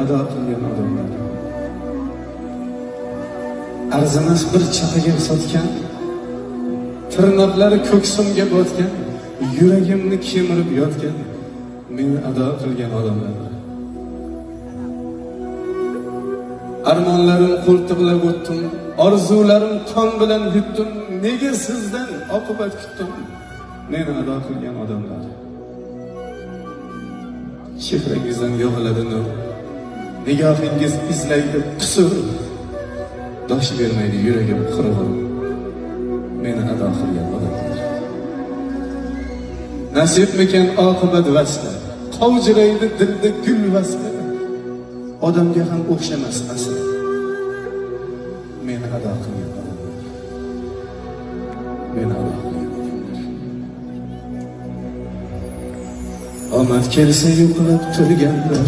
ado qilgan odamlar. Arzimas bir chapaga sotgan, tirnoqlari ko'ksimga botgan, yuragimni kemirib yotgan, meni ado qilgan odamlar. Armonlarim qo'ltiqlab o'tdim, orzularim qon bilan yutdim, nega sizdan oqibat kutdim, meni ado qilgan odamlar. Chehrangizdan yog'iladi nur, nigohingiz izlaydi qusur, dosh bermaydi yuragim qurg'ur, meni ado qilgan odamlar. Nasibmikan oqibat vasli, qovjiraydi dilda gul vasli, odamga ham o'xshamas asl, meni ado qilgan odamlar. Meni ado qilgan odamlar. Omad kelsa yo'qlab turganlar,